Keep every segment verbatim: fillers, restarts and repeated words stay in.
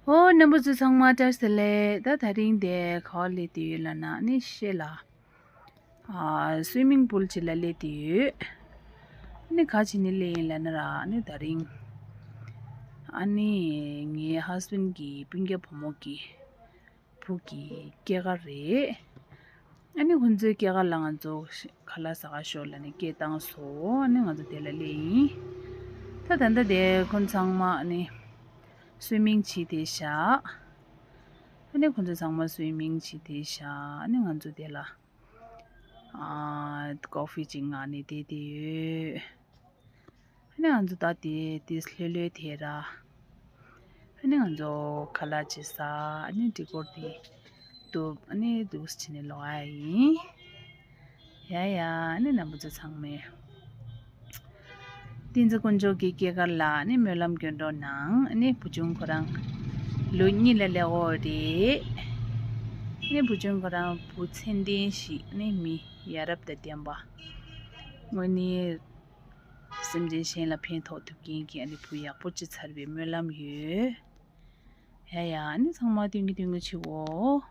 ཨོ་རྣམ་པ་ཚོ་ཚང་མ་བཀྲ་ཤིས་བདེ་ལེགས། ད་དེ་རིང་དེ་ག་པར་སླེབས་བསྡད་ཡོད་ལབ་ན་ནི་ཤེལ་ལ་ཨ་སུའི་མིང་པུལ་ཅིག་ལ་སླེབས་བསྡད་ཡོད། ནི་ག་བྱས་ནས་སླེབས་ཡིན་ལབ་ན་ར་ནི་དེ་རིང་ཨ་ནི་ངའི་ཧས་བྷེན་གྱི་སྤུན་ཀྱག་བུ་མོ་གི་བུ་གི་སྐྱེས་སྐར་རེད། ཨ་ནི་ཁོང་ཚོའི་སྐྱེས་སྐར་ལ་ང་ཚོ་ཁ་ལག་ཟ་ག་ཤོག་ལབ་ནས་སྐད་བཏང་སོང་། ཨ་ནི་ང་ཚོ་དེ་ལ་སླེབས་ཡིན། ད་ད་ལྟ་དེ་ཁོང་ཚང་མ་ཨ་ནི་སུའི་མིང་བྱས་བསྡད་ཤག་ཨ་ནི་ཁོང་ཚོ་ཚང་མ་སུའི་མིང་བྱས་བསྡད་ཤག་ཨ་ནི་ང་ཚོ་དེ་ལ་ཨ་ཀོ་ཕི་ཅིག་མངགས་ནས་བསྡད་བསྡད་ཡོད། ཨ་ནི་ང་ཚོ་ད་དེ་དེ་ལྷོད་ལྷོད་དེ་ར། ཨ་ནི་ང་ཚོ་ཁ་ལག་ཅིག་ཟ། ཨ་ནི་ཌི་ཀོར་དེ་འདུག་ཨ་ནི་འདུག་སེ་བྱས་ནས་ལོག་ཡ་ཡིན། ཡ་ཡ། ཨ་ནི་རྣམ་པ་ཚོ་ཚང་མས་བསྟན་འཛིན་དཀོན་མཆོག་གི་སྐྱེས་སྐར་ལ་ཨ་ནི་སྨོན་ལམ་སྐྱོན་རོགས་གནང་། ཨ་ནི་བུ་ཆུང་ཁོ་རང་ལོ་གཉིས་ལ་སླེབས་ཡོད་རེད། ཨ་ནི་བུ་ཆུང་ཁོ་རང་བུ་ཚད་ལྡན་ཞིག་ཨ་ནི་མི་ཡ་རབས་དང་ལྡན་པ། དངོས་གནས། སེམས་ཅན་གཞན་ལ་ཕན་ཐོགས་ཐུབ་མཁན་གྱི་ཨ་ནི་བུ་ཡག་པོ་ཅིག་ཚར་བའི་སྨོན་ལམ་ཡོད། ཡ་ཡ། ཨ་ནི་ཚང་མ་སྟོན་གྱི་སྟོན་གྱི་བྱེད་འོ།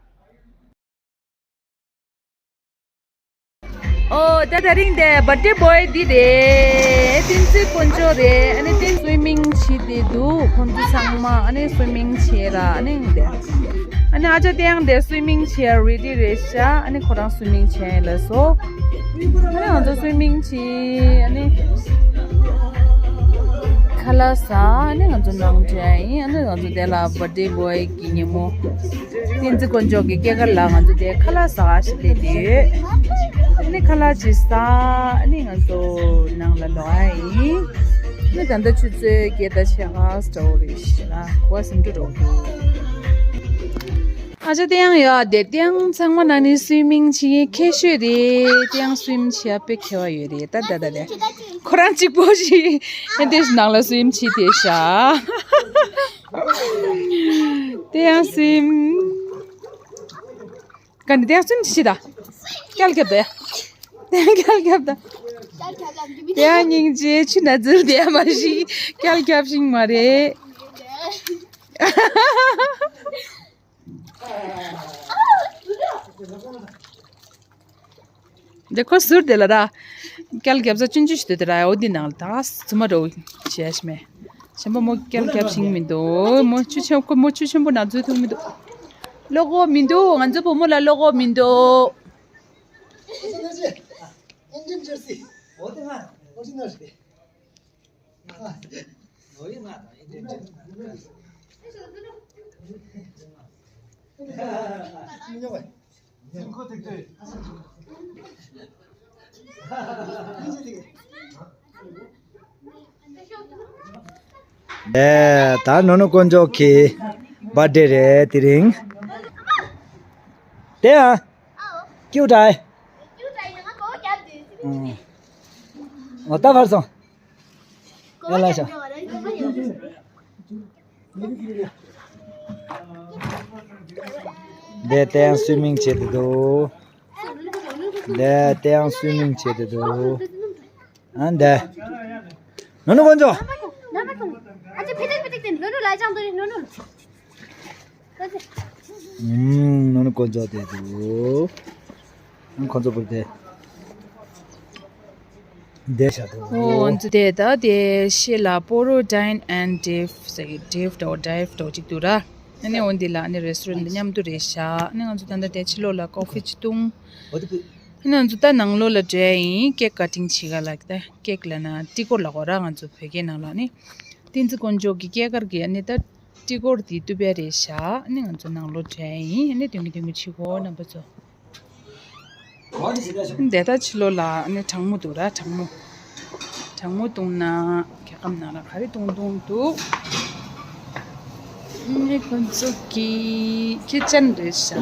ཨོ་ད་དེ་རིང་དེ་བར་ཐི་ཌེ་བོའི་འདི་རེད། བསྟན་འཛིན་དཀོན་མཆོག་རེད། ཨ་ནི་བསྟན་སུའི་མིང་བྱས་བསྡད་འདུག་ཁོང་ཚོ་ཚང་མ་ཨ་ནི་སུའི་མིང་བྱས་ར་ཨ་ནི་འདི། ཨ་ནི་ཨ་ཅག་དེ་ཡང་དེ་སུའི་མིང་བྱས་རེ་ཌི་རེད་ཤག་ཨ་ནི་ཁོ་རང་སུའི་མིང་བྱས་ལ་སོ། ཨ་ནི་ང་ཚོ་སུའི་མིང་བྱས། ཨ་ནི་ཁ་ལག་ཟ། ཨ་ནི་ང་ཚོ་ནང་འགྲོ་ཡ་ཡིན། ཨ་ནི་ང་ཚོ་དེ་ལ་བར་ཐི་ཌེ་བོའི་གི་ཉིན་མོ། བསྟན་འཛིན་དཀོན་མཆོག་གི་སྐྱེས་སྐར་ལ་ང་ཚོ་དེ་ཁ་ལག་ཟ་ག་ཞིག་སླེབས་བསྡད་ཡོད། ཨ་ནི་ཁ་ལག་ཅིག་ཟ། ཨ་ནི་ང་ཚོ་ནང་ལ་ལོག་ཡ་ཡིན། ཨ་ནི་ད་ལྟ་ཆུ་ཚོད་བརྒྱད་དང་ཕྱེད་ཀ་འདྲ་བོ་རེད་ཤག་གོ་བ་ཟིན་འགྲོ་འགྲོ་འདུག་ཨ་ཅག་དེ་ཡང་ཡོད་དེ། དེ་ཡང་ཚང་མ་ནང་ནས་སུའི་མིང་བྱེད་མཁན་མཁས་ཤོས་རེད། དེ་ཡང་སུའི་མིང་བྱེད་ཡ་དཔེ་མཁས་པ་ཡོད་རེད། ད་ད་ད་དེ་ཁོ་རང་གཅིག་པོ་ཞིག་ཨེ་དེ་ནང་ལ་སུའི་མིང་བྱེད་བསྡད་ཤག་དེ་ཡང་སུའི་མིང་ག་ནི་དེ་ཡང་སུའི་མིང་བྱེད་ད། སྐྱལ་རྒྱབ་ད་ཡ། དེ་ཡང་སྐྱལ་རྒྱབ་ད། དེ་ཡང་སྙིང་རྗེ་ཆུ་ན་ཟུར་དེ་ཡང་མ་ཤི་སྐྱལ་རྒྱབ་ཤིང་མ་རེད། འདི་ཁོ་ཟུར་དེ་ལ་ར། སྐྱལ་རྒྱབ་ས་ཆུང་ཆུང་ཞིག་འདུག་དེ་ར། འོ་འདི་ནང་ལ་ད་ཟུར་མ་འགྲོ་བྱས་ཤི་མེད། གཞན་པ་མོ་སྐྱལ་རྒྱབ་ཤིང་མི་འདུག་མོ་ཆུ་ཆེན་ཁོ་མོ་ཆུ་ཆེན་པོ་ནང་འཛུལ་ཐུབ་མི་འདུག་བློ་ཁོག་མི་འདུག་ང་ཚོ་བུ་མོ་ལ་བློ་ཁོག་མི་འདུག་ཨེ། ད་ནོ་ནོ་དཀོན་མཆོག་གི་བར་ཐི་ཌེ་རེད་དེ་རིང་། དེ་ཡང་ཀྱུ་ཏའི། ཨོ་ད་བར་སོང་། ཡ་ལ་ཤ། འདི་དེ་ཡང་སུའི་མིང་བྱེད་དེ་འདུག་འདི་དེ་ཡང་སུའི་མིང་བྱེད་དེ་འདུག་ཨ་འདི། ནོ་ནོ་དཀོན་མཆོག་ཨུམ། ནོ་ནོ་དཀོན་མཆོག་དེ་འདུག་ཨ་ཁོ་ཚོ་བུ་དེ། འདི་བྱ་དོ། ཨོ་ཨོ་ཙི་དེ་ད་དེ་ཤེ་ལ་པོ་རོ་ཌའིན་ཨེན་ཌེབ་ཟེར་གི་ཌེབ་འདྲ་བོ་ཌའིབ་འདྲ་བོ་ཅིག་འདུག་ར། ཨ་ནི་འོ་འདི་ལ་ཨ་ནི་རེ་སི་ཊོ་རན་ཊི་མཉམ་དུ་རེད་ཤག་ཨ་ནི་ང་ཚོ་ད་ལྟ་དེ་ཕྱི་ལོགས་ལ་ཀོ་ཕི་ཅིག་བཏུང་། ཨ་ནི་ང་ཚོ་ད་ནང་ལོགས་ལ་འགྲོ་ཡ་ཡིན། ཀེག་ཀ་ཊིང་བྱེད་ག་ལ་ད་ཀེག་ལབ་ན་ཊི་ཀོར་ལབ་གོ་ར་ང་ཚོ་བོད་སྐད་ནང་ལ་ཨ་ནི། བསྟན་འཛིན་དཀོན་མཆོག་གི་སྐྱེས་སྐར་གྱི་ཨ་ནི་ད་ཊི་ཀོར་དེ་གཏུབ་ཡ་རེད་ཤག་ཨ་ནི་ང་ཚོ་ནང་ལོགས་འགྲོ་ཡ་ཡིན། ཨ་ནི་སྟོན་གྱི་སྟོན་གྱི་བྱེད་གོ་རྣམ་པ་ཚོ། འདི་ལྟ་ཕྱི་ལོགས་ལ་ཨ་ནི་གྲང་མོ་འདུག་ར། གྲང་མོ། གྲང་མོ་བཏུང་ན་རྒྱལ་ཁབ་ནང་ལ་ག་རེ་བཏུང་བཏུང་འདུག་ཨ་ནི་ཁོ་ཚོ་གི་ཁི་ཅན་རེད་ཤག་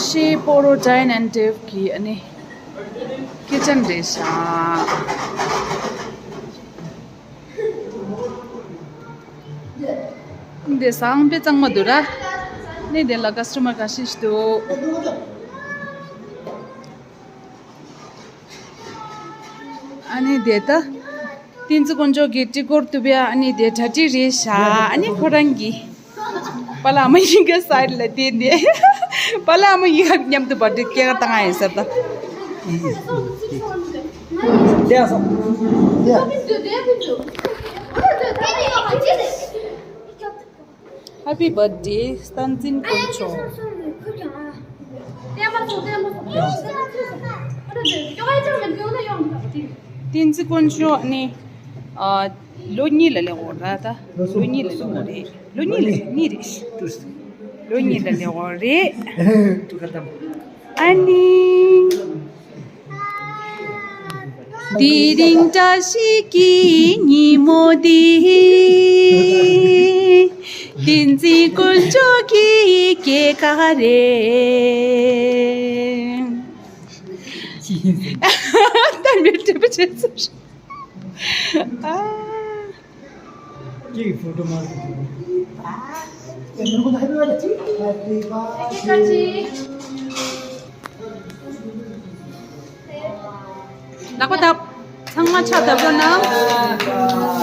ཤེ་པོ་རོ་ཌའིན་ཨེན་ཌེབ་ཀྱི་ཨ་ནི་ཁི་ཅན་རེད་ཤག་འདི་སང་དཔེ་གཙང་མ་འདུག་ར། ནི་དེ་ལ་ཀ་སི་ཊ་མར་ཁ་ཤས་ཤིག་འདུག་ནི་དེ་ད། བསྟན་འཛིན་དཀོན་མཆོག་གི་ཊི་ཀོར་ཏུ་བ་ཨ་ནི་དེ་གྲ་སྒྲིག་རེད་ཤག་ཨ་ནི་ཁོ་རང་གི་པཱ་ལགས་ཨ་མ་ཡིན་ག་སའིཌ་ལ་བསྡད་ནས་པཱ་ལགས་ཨ་མ་ཡིན་ག་མཉམ་དུ་བར་ཐི་ཌེ་སྐྱེས་སྐར་བཏང་ང་ཡིན་ཟེར་ད། Happy birthday བསྟན་འཛིན་དཀོན་མཆོག་བསྟན་འཛིན་དཀོན་མཆོག་ནི་ཨ་ལོ་གཉིས་ལ་སླེབས་ཡོད་རེད་ད། ལོ་གཉིས་ལ་སླེབས་ཡོད་རེད། ལོ་གཉིས་ལ་གཉིས་རེད། ལོ་གཉིས་ལ་སླེབས་ཡོད་རེད། ཨ་ནི། དེ་རིང་བཀྲ་ཤིས་ཀྱི་ཉིན་མོ་འདི། བསྟན་འཛིན་དཀོན་མཆོག་གི་སྐྱེས་སྐར་རེད། ད་མི་སྤྲད་པ་བྱས་ཚར། ཨ། ཀྱེ་ཕོ་ཊོ་མ་རེད། Happy birthday. ལག་པ་བརྡབ། ཚང་མ་ཕྱག་བརྡབ་རོགས་གནང་།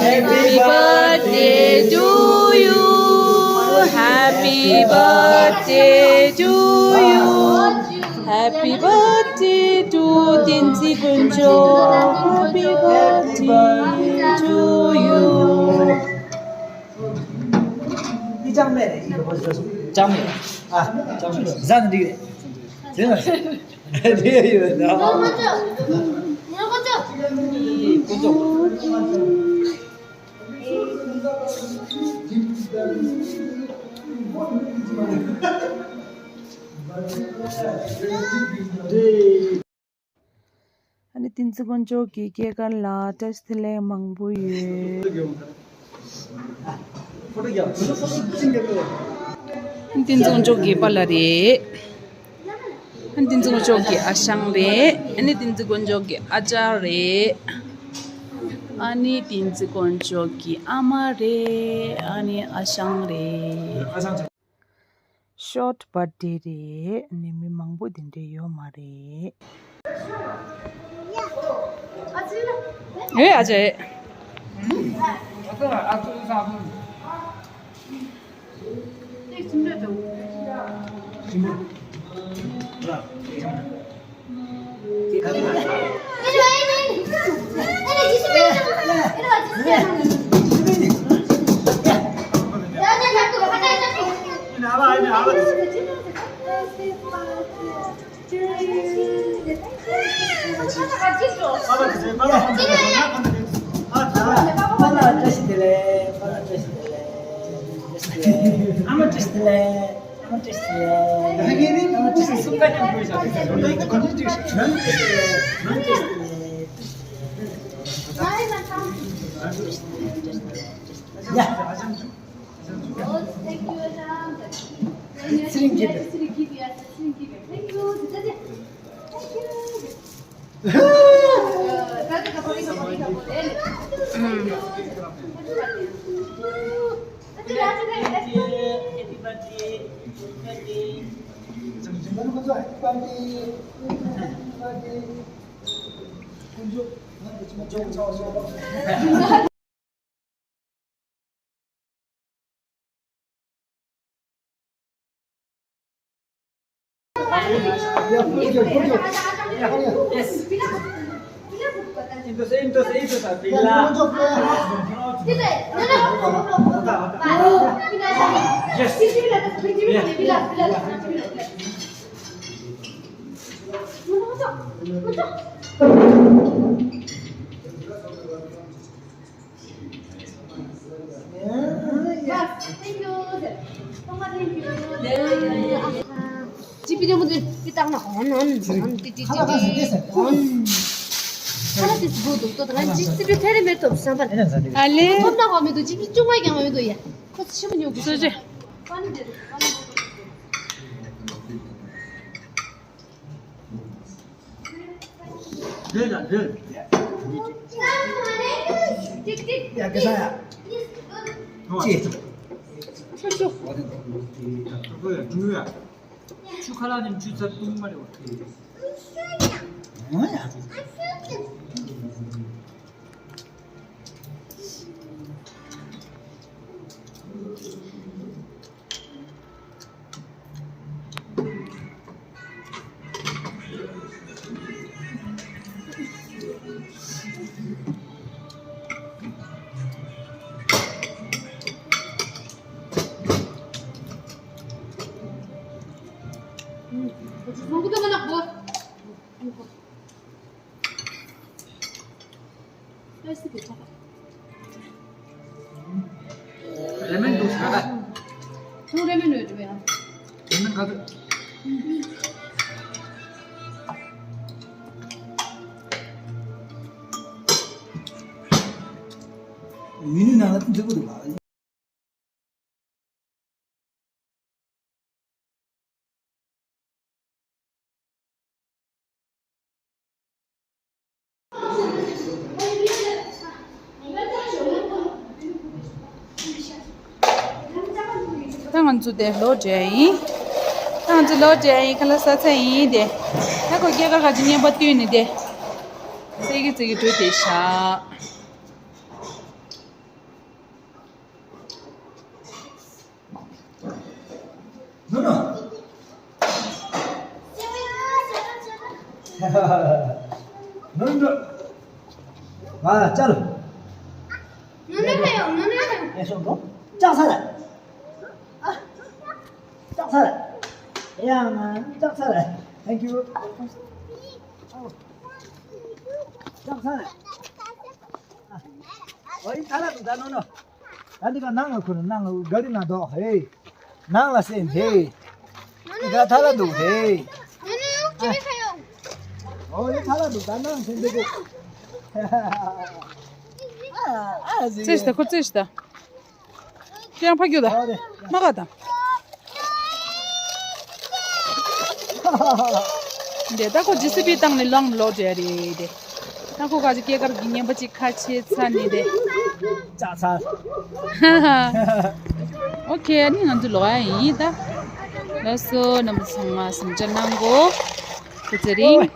Happy birthday to you. Happy birthday to you. Happy birthday to བསྟན་འཛིན་དཀོན་མཆོག Happy birthday to you. འདི་ཅང་མེད་རེད། འདི་ག་པར་བཟོས་སོང་། ཅང་མེད། ཨ། ཅང་མེད། ཟ་ནི་འགྲིག་རེད། ཟ་ན་འགྲིག་ཡོད་ད། ཀུན་སློང་། ཨ་ནི་བསྟན་འཛིན་དཀོན་མཆོག་གི་སྐྱེས་སྐར་ལ་བཀྲ་ཤིས་བདེ་ལེགས་མང་པོ་ཡོད། བསྟན་འཛིན་དཀོན་མཆོག་གི་པཱ་ལགས་རེད། ཨ་ནི་བསྟན་འཛིན་དཀོན་མཆོག་གི་ཨ་ཞང་རེད། ཨ་ནི་བསྟན་འཛིན་དཀོན་མཆོག་གི་ཨ་ཅག་རེད། ཨ་ནི་བསྟན་འཛིན་དཀོན་མཆོག་གི་ཨ་མ་རེད། ཨ་ནི་ཨ་ཞང་རེད། Short birthday རེད། ནི་མི་མང་པོ་དེ་འདྲ་ཡོད་མ་རེད། ཨེ་ཨ་ཅེ། འདོད་ལ་འདོད། ཡ་གེ་ས་ཡ། ཅི། ཆུ་ཆུ། ཆུ་ཁ་ལག་ནས་ཆུ་ཚ་བཏུང་མ་རེད་བ། ཨོ་ཡ། རེ་མན་འདུག་ས་ག་ཐུང་རེ་མན་ནོས་འདུག་ཡ། རེ་མན་ག་ཚོད། ཡུན་ནུས་ནང་ལ་འཛུལ་གི་འདུག་ལ། ད་ང་ཚོ་དེ་ལོག་འགྲོ་ཡ་ཡིན། ད་ང་ཚོ་ལོག་འགྲོ་ཡ་ཡིན། ཁ་ལག་ཟ་ཚར་ཡིན་དེ། ད་ཁོ་སྐྱེས་སྐར་ག་ཅིག་བརྙན་པར་བཏོན་ནས་དེ། ཙིག་གེ་ཙིག་གེ་འགྲོ་བསྡད་ཤག་ནོ་ནོ། ནོ་ནོ། ཨ་ཅལ། ནོ་ནོ་ཁ་ཡོང་། ནོ་ནོ་ཁ་ཡོང་། ཨེ་ཤོག་ཏོ། ལྕགས་ཚ་རེད། ལྕགས་ཚ་རེད། ཡ་ང་ལྕགས་ཚ་རེད། Thank you། ལྕགས་ཚ་རེད། ཨ། ཨོ་ཡི་ཐ་ལ་དུ་ད་ནོ་ནོ། ད་འདི་ག་ནང་ལ་ཁུར་ནང་ལ་ག་རི་ན་དོ་ཧེ། ནང་ལ་སེམས་ཧེ། འདི་ག་ཐ་ལ་འདུག་ཧེ། ཨོ་ཡི་ཐ་ལ་འདུག་ད་ནང་སེམས་འདི་གོ། ཨ་ཨ་ཟི། ཙེ་ཤི་ད་ཁོ་ཙེ་ཤི་ད། ཅང་ཕ་གྱུ་ད། ཨོ་རེད། མ་ག་ད། འདི་ད་ཁོ་ཇི་སི་པི་བཏང་ནས་ལོང་ལོག་བྱས་རེད་དེ། ད་ཁོ་ག་ཅིག་སྐྱེས་སྐར་གྱི་བརྙན་པ་ཅིག་ཁ་ཕྱེ་ཚར་ནས་དེ། ལྕགས་ཚ། ཨོ་ཁེ། ཨ་ནི་ང་ཚོ་ལོག་ཡ་ཡིན་ད། ལགས་སོ། རྣམ་པ་ཚང་མ་གཟིམ་འཇག་གནང་གོ། སྐུ་ཚེ་རིང་།